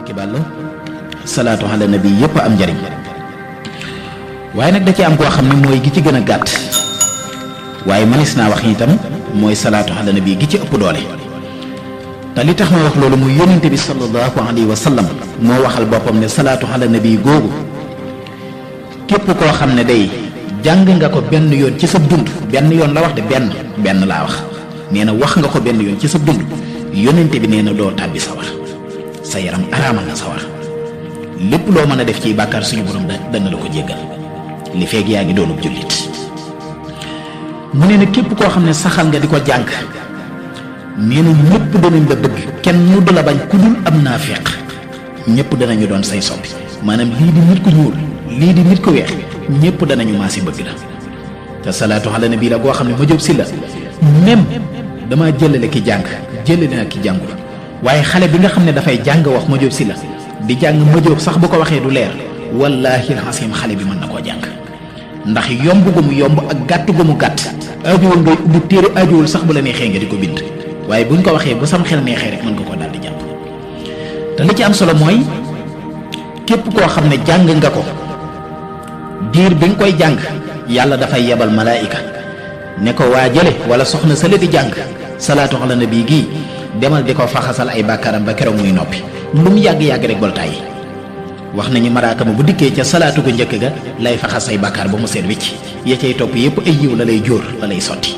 Mbàkke Bàlla salaatu ala nabi yëpp am njariñ waaye nag da ci am koo xam ne mooy gi ci gën a gàtt waaye manis naa wax itam mooy salaatu ala nabi gi ci ëpp doole te li tax ma wax loolu muy yónnente bi sallallahu alayhi wa sallam moo waxal boppam ne salaatu ala nabi googu képp koo xam ne day jàng nga ko benn yoon ci sa dund benn yoon la wax de benn laa wax nee na wax nga ko benn yoon ci sa dund yónnente bi nee na doo tàbbi sawar sa yaram araamal na sawar lépp loo mën a def ci bàkkaar suñu borom dana la ko jéggal li feeg yaa ngi doonub jullit mu ne na képp koo xam ne saxal nga di ko jàng nee na ñëpp danañ la bëgg kenn du la bañ ku dul am naafiq ñëpp danañu doon say soppi maanaam lii di nit ku ñuul lii di nit ku weex ñëpp danañu maasi bëgg la te salaatu ala nabi la goo xam ne ma jóg si la même damaa jëlale ki jàng jëlale na ki jàngul waaye xale bi nga xam ne dafay jàng wax ma jóg si la di jàng ma jóg sax bu ko waxee du leer wallaahi alxasim xale bi mën na koo jàng ndax yomb gu mu yomb ak gàtt gu mu gàtt aajowul ngay ubbi téere aajowul sax bu la neexee nga di ko bind waaye buñ ko waxee bu sam xel neexee rek mën nga koo daal di jàpp te li ci am solo mooy képp koo xam ne jàng nga ko diir bi nga koy jàng yàlla dafay yebal malaayika ne ko waa jële wala soxna sële di jàng salaatu ala nabi gii demal di ko faxasal ay bàkkaaram ba keroog muy noppi lu mu yàgg-yàgg rek bol tàyyi wax nañu malaaka ma bu dikkee ca salaatu gu njëkk ga lay faxas ay bàkkaar ba mu seet wicc ya cay topp yépp ay yiw la lay jóor la lay sotti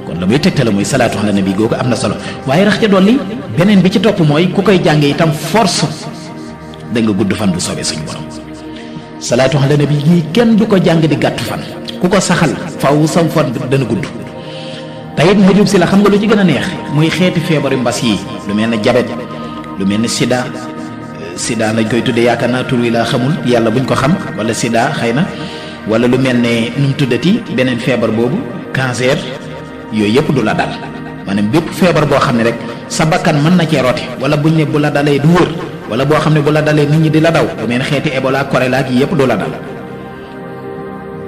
kon la muy tegtale mooy salaatu ala nabi googu am na solo waaye rax ca dolli beneen bi ci topp mooy ku koy jàng itam force da nga gudd fan bu soobee suñu borom salaatu ala nabi gii kenn du ko jàng di gàttu fan ku ko saxal faw sam fan dana gudd tayit ma jub si la xam nga lu ci gën a neex muy xeeti feebaru mbas yi lu mel ne jabet lu mel ne sida lañ koy tuddee yaakaar naa tur wi laa xamul yàlla buñ ko xam wala sida xëy na wala lu mel ne nu mu tuddati beneen feebar boobu cancer yooyu yëpp du la dal maanaam bépp feebar boo xam ne rek sa bakkan mën na cee rote wala buñ ne bu la dalee du wër wala boo xam ne bu la dalee nit ñi di la daw lu mel ne xeeti Ebola choléra gi yëpp du la dal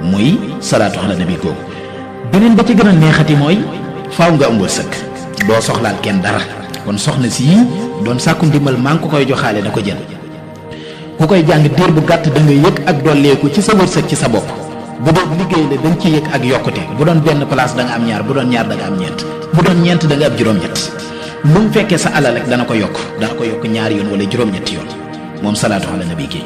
muy salaatu ala nabi googu beneen ba ci gën a neexati mooy faaw nga am wërsëg doo soxlaal kenn dara kon soxna si doon sàkku ndimbal maa ngi ko koy joxaale na ko jël ku koy jàng diir bu gàtt da nga yëg ak dolleeku ci sa wërsëg ci sa bopp bu doon liggéey la da nga ci yëg ak yokkute bu doon benn place da nga am ñaar bu doon ñaar da nga am ñeent bu doon ñeent da nga am juróom-ñett lu mu fekkee sa alal rek dana ko yokk ñaari yoon wala juróom-ñetti yoon moom salaatu ala nabi gi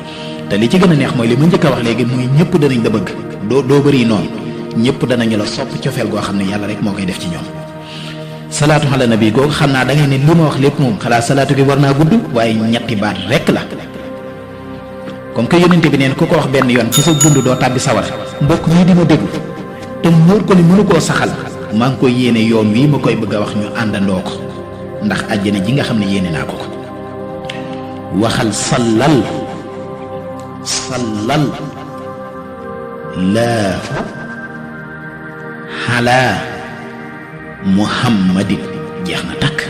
te li ci gën a neex mooy li ma njëkk a wax léegi muy ñëpp danañ la bëgg doo bëri noonu ñëpp danañu la sopp cofeel goo xam ne yàlla rek moo koy def ci ñoom salaatu ala nabi googu xam naa da ngay ne li ma wax lépp moom xalaat salaatu gi war naa gudd waaye ñetti baat rek la comme que yónnente bi neen ku ko wax benn yoon ci sa dund doo tàbbi sawar mbokk ñii di ma déglu te móor ko ni mënu koo saxal maa ngi koy yéene yoon wii ma koy bëgg a wax ñu àndandoo ko ndax àjjana ji nga xam ne yéene naa ko waxal sallal laahu ala muhammadin jeex na takk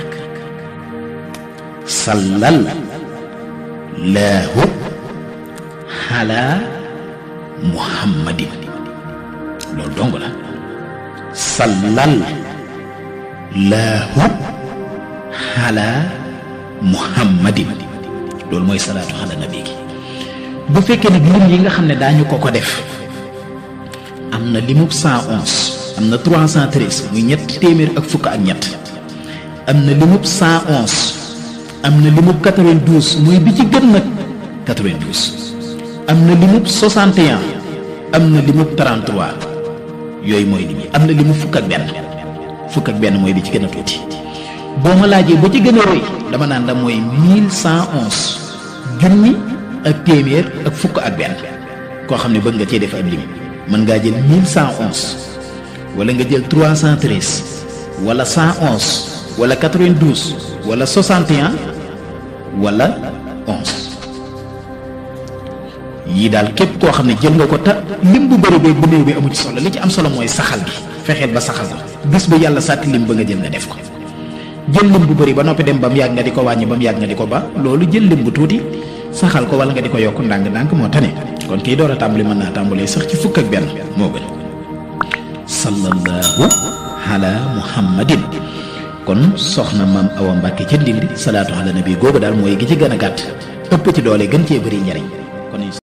sallal laahu ala muhammadin loolu dong la sallal laahu ala muhammadin loolu mooy salaatu ala nabi gi bu fekkee nag lim yi nga xam ne daañu ko def am na limub 111 am na 313 muy ñett téeméer ak fukk ak ñett am na limub 111 am na limub 92 muy bi ci gën nag 92 am na limub 61 am na limub 33 yooyu mooy lim yi am na limub fukk ak benn mooy bi ci gën a tuuti boo ma laajee ba ci gën a rëy dama naan la mooy 1111 junni ak téeméer ak fukk ak benn koo xam ne bëgg nga cee def ab lim mën ngaa jël 1111 wala nga jël 313 wala 111 wala 92 wala 61 wala 11 yii daal képp koo xam ne jël nga ko te lim bu bëri beeg bu néew bi amu ci solo li ci am solo mooy saxal gi fexeel ba saxal ko bis ba yàlla sàkk lim ba nga jël nga def ko jël lim bu bëri ba noppi dem ba mu yàgg nga di ko wàññi ba mu yàgg nga di ko ba loolu jël lim bu tuuti saxal ko wala nga di ko yokk ndànk-ndànk moo tane kon kii door a tàmbali mën naa tàmbalee sax ci fukk ak benn moo gën sallallahu ala muhammadin kon soxna maam Awa Mbàkke ca Ndindi salaatu ala nabi googu daal mooy gi ci gën a gàtt ëpp ci doole gën cee bëri njariñ kon